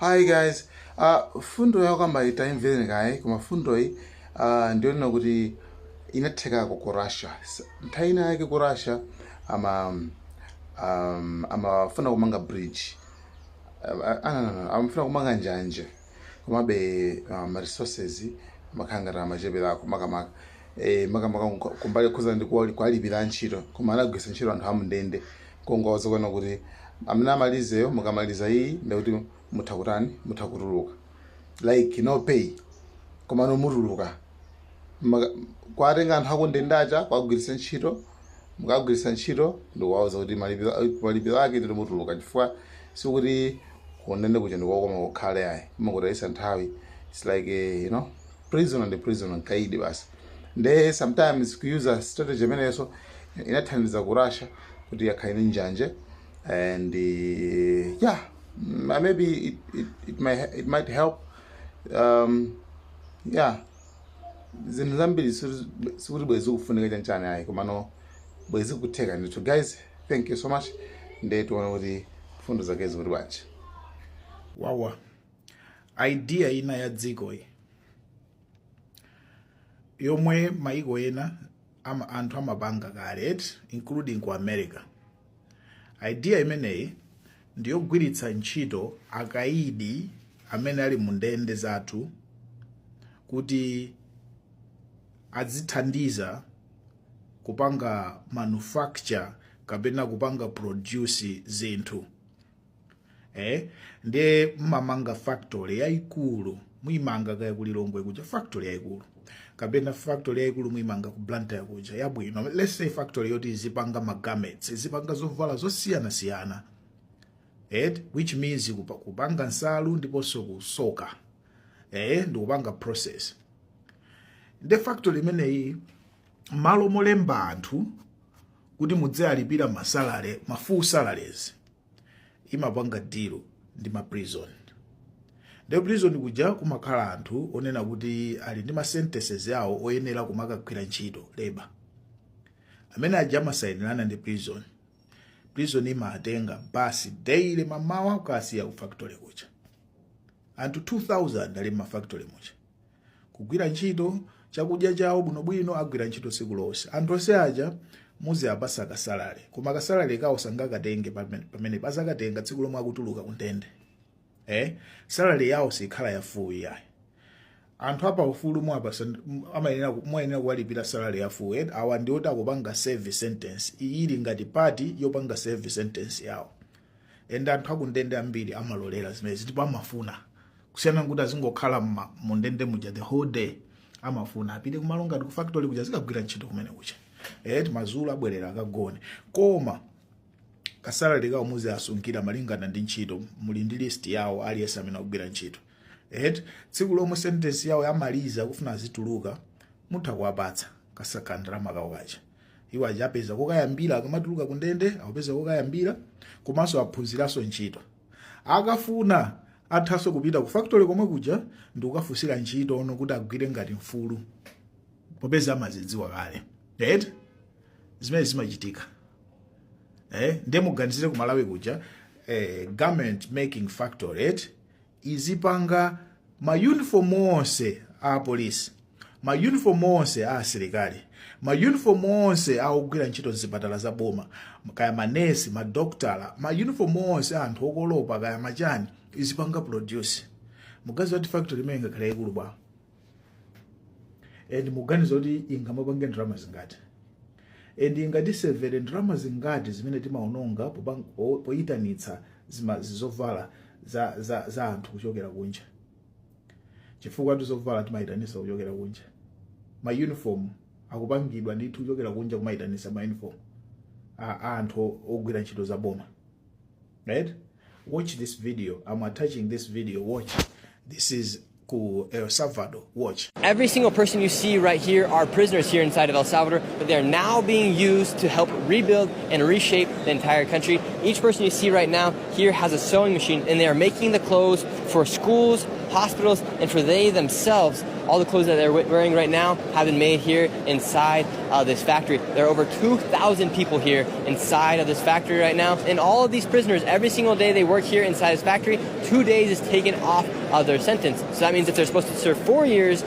Hi guys, fundo yakamba itaimvere kaye, koma fundoyi ndiyonena kuti inathekako ku Russia. Nthawi ina yake ku Russia amafuna kumanga bridge, no, amafuna kumanga njanje, komabe ma resources amakhala ngati amacheperako, makamaka makamaka kumbali khuza ndi kuwalipira ntchito. Koma anagwiritsa ntchito anthu amundende, kongowaza kuona kuti amene amalizeyo, mukamaliza iyi ndikuti mutha kutani, mutha kutuluka, like no pay, koma nomutuluka. Kwatenga anthu akundende aja, kwagwiritsa ntchito, mukagwiritsa ntchito ndikuwauza kuti malipiro ake nditi mutuluka, chifukwa sikuti kundende kuja ndikokoma kukhale ayi, kumakutayisa nthawi. It's like a, prison and prison, nkaidi basi. Nde sometimes kuyuza strategy imenenso inathandiza ku Russia kuti yakhale ndi njanje and yeah, maybe it might help. Yeah, zinthu zambiri sikuti bwezi kufunika chanchani ayi, komano bwezi kutheka ndithu. Guys, thank you so much. Nde tione kuti fundo zake zikuti bwanji. Wawa, idea ina ya dziko iyi yomwe maiko ena anthu amapanga kale, including ku America. Idea imeneyi ndiyogwiritsa ntchito akaidi amene ali mu ndende zathu kuti azithandiza kupanga manufacture kapena kupanga produce zinthu. Ndiye mmamanga factory yayikulu, muyimanga kaya ku Lilongwe kuja factory yayikulu, kapena factory yayikulu muyimanga ku Blantyre kuja yabwino. Let's say factory yoti izipanga ma garments, izipanga zovala zosiyanasiyana, which means kupanga nsalu ndiponso kusoka, ndikupanga process. Nde factory imeneyi, malo molemba anthu kuti mudziyalipira ma salary, ma full salaries, imapanga deal ndi ma prison. Ndi prison kuja kumakhala anthu onena kuti ali ndi ma sentences yawo oyenera kumakagwira ntchito labor. Amene aja amasayinirana ndi prison, prison imatenga basi daily mamawa kukasiya ku factory kuja. Anthu 2000 ali mma factory muja kugwira ntchito, chakudya chawo bwinobwino, agwira ntchito tsiku lonse. Anthu onse aja muziyapasa ka salary, koma ka salary kawo sangakatenge pamene pasakatenga tsiku lomwe akutuluka kundende. Salary yawo sikhala ya full yayi. Anthu apa ufulu muwapasa, amayenera, muyenera kuwalipira salary ya full. Awa ndioti akupanga serve sentence, ili ngati part yopanga serve sentence yawo. And anthu akundende ambiri amalolera zimenezi ndipo amafuna, kusiyana nkuti azingokhala mundende muja the whole day. Amafuna apite kumalo ngati ku factory kuja, zikagwira ntchito kumene kuja, madzulo abwerera akagone. Koma ka salary kawo muziasungira malingana ndi ntchito, muli ndi list yawo aliyense amene akugwira ntchito. Tsiku lomwe sentence yawo yamaliza, kufuna azituluka, mutha kuwapatsa kasakandalama kawo kaja. Iwo aja apeza kokayambira, akamatuluka kundende akupeza kokayambira, komanso aphunziranso ntchito. Akafuna athanso kupita ku factory komwe kuja ndi kukafunsira ntchito ono kuti agwire ngati mfulu, popeza amazidziwa kale. Right, zimene zimachitika. Ndiye muganizire ku Malawi kuja, garment making factory, right? Izipanga ma uniform onse a polisi, ma uniform onse a asilikali, ma uniform onse a ogwira ntchito mzipatala za boma, kaya manesi, madokotala, ma uniform onse a anthu okolopa, kaya machani, izipanga produce. Muganiza kuti factory imene ingakhale yayikulu bwa? And muganiza kuti ingamapange ndalama zingati? And ingatisevere ndalama zingati zimene timaononga poyitanitsa zovala za anthu kuchokera kunja? Chifukwa tizovala timayitanitsa kuchokera kunja, ma uniform akupangidwa ndithu kuchokera kunja, kumayitanitsa ma uniform a anthu ogwira ntchito za boma, right? Watch this video. I'm attaching this video. Watch. This is ku El Salvador. Watch. Every single person you see right here are prisoners here inside of El Salvador, but they are now being used to help rebuild and reshape the entire country. Each person you see right now here has a sewing machine, and they are making the clothes for schools, hospitals, and for they themselves. All the clothes that they're wearing right now have been made here inside of this factory. There are over 2,000 people here inside of this factory right now. And all of these prisoners, every single day they work here inside this factory, 2 days is taken off of their sentence. So that means if they're supposed to serve 4 years,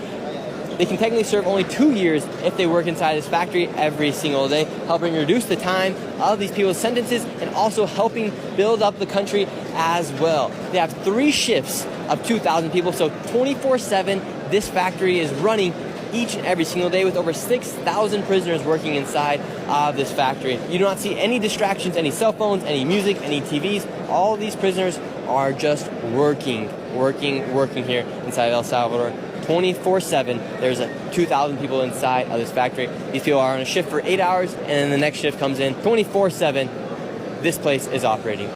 they can technically serve only 2 years if they work inside this factory every single day, helping reduce the time of these people's sentences and also helping build up the country as well. They have three shifts of 2,000 people, so 24/7, this factory is running each and every single day with over 6,000 prisoners working inside of this factory. You do not see any distractions, any cell phones, any music, any TVs. All these prisoners are just working, working, working here inside of El Salvador. 24/7. There's a 2,000 people inside of this factory. These people are on a shift for 8 hours, and then the next shift comes in 24/7. This place is operating.